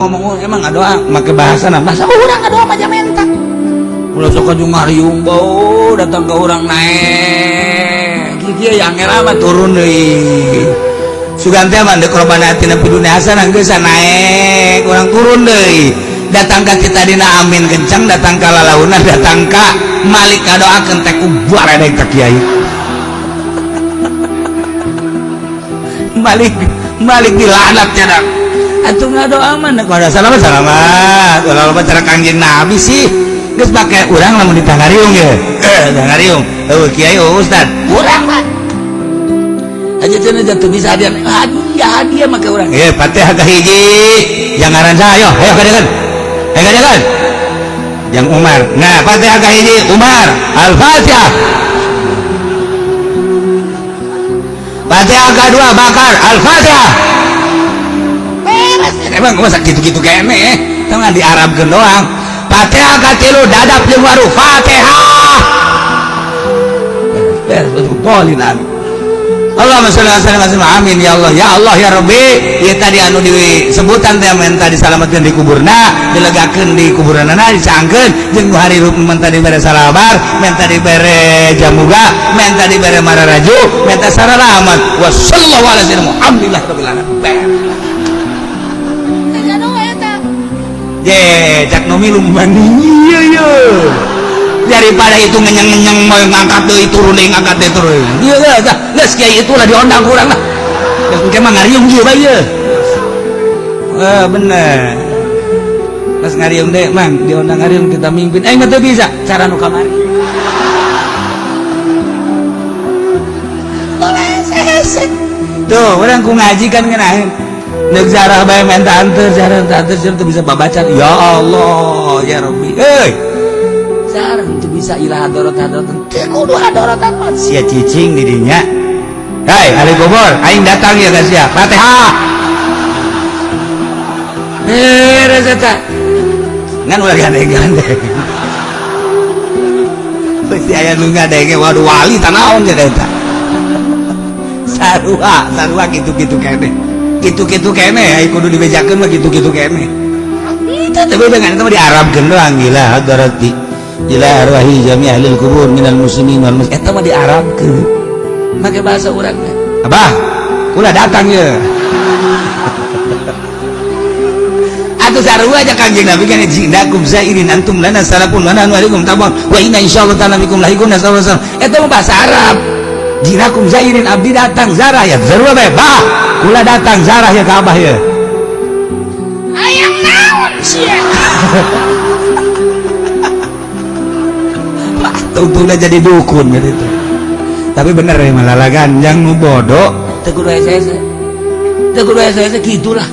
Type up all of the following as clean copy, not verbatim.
Ngomong emang ngadoa make bahasa nah bahasa urang ngadoa mah menta. Ulah sok aju ngariung bau datang ke urang naek. Kieu yang era mah turun deui. Sugan teh mah deuk robana atina fid dunya hasanah geus naek, urang turun deui. Datang ka kita dina amin kencang, datang ka lalaunan, datang ka malik ngadoakeun teh ku baredeg ka kiai. Malik malik dilaknat nya. Atuh ngadoa mah nek ada salamat salamat. Ulah cara Kangjeng Nabi sih. Geus pake urang lamun ditangariung ye. Tangariung. Eueuh kiai eueuh ustad. Urang mah. Aja cenah jatuh bisa hadiah. Hadiah hadiah make urang. Eh Fatihah ka hiji. Yang ngaran saha ayo, ayo kadegan. Ayo kadegan. Yang Umar. Nah, Fatihah ka hiji Umar. Al-Fatihah. Fatihah ka dua Bakar. Al-Fatihah. Emang masa gitu-gitu kene teu ngan diarabkeun doang. Fatihah ka tilu dadap jeung waru Fatihah. Beres betul amin. Allahumma sholli ala sayyidina amin ya Allah ya Allah ya Rabbi. Ieu tadi anu disebutan teh menta disalametkeun di kuburna, dilegakeun di kuburanana, dicangkeun jeung nu harirup menta dibere salabar, menta dibere jamuga, menta dibere mararaju, menta saralamat. Wa sallallahu ala sayyidina Muhammadin rabbil alamin. Ye, cak nu milu mandi ieu ye. Daripada itu ngenyeng-ngenyeng mau ngangkat deui turun deui ngangkat deui turun. Ieu geus geus kiai itulah diondang ku urang lah. Geus engke mah ngariung ieu bae ieu. Wah, bener. Geus ngariung deui mang diondang ngariung kita mimpin. Aing mah teu bisa cara nu kamari. Tuh, urang ku ngaji kan ngeunaheun. Nek zarah bae menta anteur, zarah menta anteur teu bisa babacan. Ya Allah, ya Rabbi. Euy. Zarah teu bisa ila hadorot hadorot. Teu kudu hadorotan mah sia cicing di dinya. Hei, ahli kubur, aing datang ya ka sia. Fatihah. Beres eta. Ngan ulah gandeng-gandeng. Pasti aya nu ngadenge waduh wali tanaon nya eta. Sarua, sarua kitu-kitu keneh. Gitu-gitu kene ai kudu dibejakeun mah gitu-gitu kene. Itu teh beda kan itu mah diarabkeun doang gila hadarati. Ila arwahi jami ahlil kubur minal muslimin wal muslimat. Eta mah diarabkeun. Make bahasa urang teh. Abah, ulah datang ye. Atuh sarua aja Kangjeng Nabi kan jinakum zairin antum lana salafun wa nahnu alaikum tabun wa inna insyaallah ta'ala bikum lahiqun sallallahu alaihi wasallam. Eta mah bahasa Arab. Jinakum zairin abdi datang zarah ya sarua bae. Bah, kula datang zarah ya ka abah ya. Hayang naon sia? Wah, tungtungna jadi dukun gitu. Tapi bener ya malalagan yang nu bodoh teu kudu hese-hese. Teu kudu hese-hese kitulah.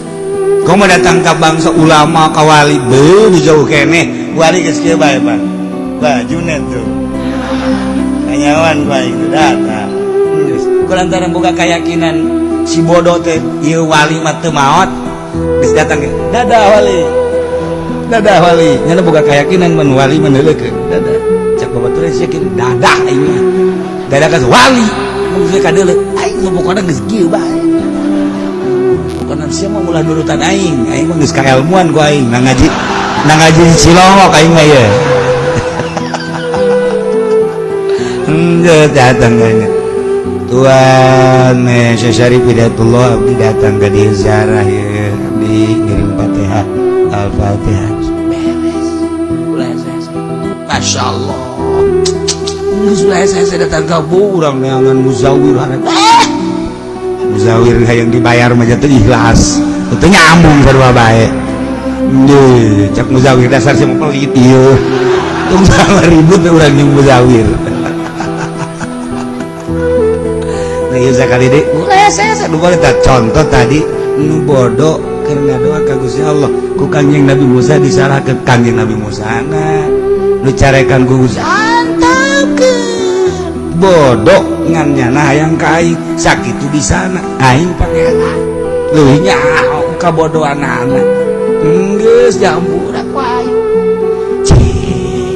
Kau mau datang ka bangsa ulama ka wali beuh jauh keneh. Wali geus kieu bae, Pak. Bajuna tuh. Kanyawan bae itu datang. Kulantaran boga keyakinan si bodoh teh ieu wali mah teu maot geus datang ge dadah wali dadah wali nya boga keyakinan mun wali mah neuleukeun dadah cak batur sia kieu dadah aing mah dadah ka wali mun geus kadeuleu aing mah pokona geus kieu bae pokona sia mah ulah nurutan aing aing mah geus kaelmuan ku aing na ngaji Cilongok aing mah ye geus datang aing Tuan Syekh Syarif Hidayatullah abdi datang ke dieu ziarah ye abdi ngirim Fatihah Al-Fatihah beres ulah hese masyaallah geus ulah hese datang ka urang neangan muzawir hareup muzawir hayang dibayar mah teu ikhlas teu nyambung sarua bae deui cak muzawir dasar sia mah pelit ieu tong sama ribut urang jeung muzawir. Nah, sekali deh, saya contoh tadi nu bodoh karena doa ka Gusti Allah ku Kangjeng Nabi Musa disalahkeun Kangjeng Nabi Musa na nu carekan ku Gusti antepkeun bodoh ngan nyana hayang ka aing sakitu di sana aing pake leuwih nyaho kabodohanana geus jamburak ku aing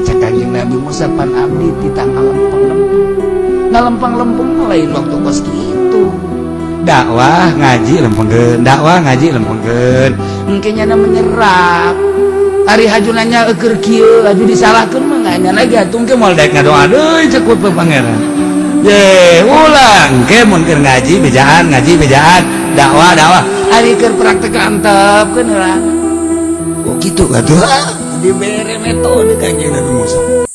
cek Kangjeng Nabi Musa pan abdi titah ngalempeng-lempeng ngalempeng-lempeng lain waktu kos gitu Dakwah ngaji lempengkeun, dakwah ngaji lempengkeun. Engke nyana menyerap. Ari haju nanya eukeur kieu, haju disalahkeun mah nanya lagi atuh engke moal daek ngadoa deui cek ku Pangeran. Ye, ulang engke mun keur ngaji bejaan, ngaji bejaan, dakwah dakwah. Ari keur praktek antepkeun heula. Oh, kitu atuh. Dibere metode Kanjeng Nabi Musa.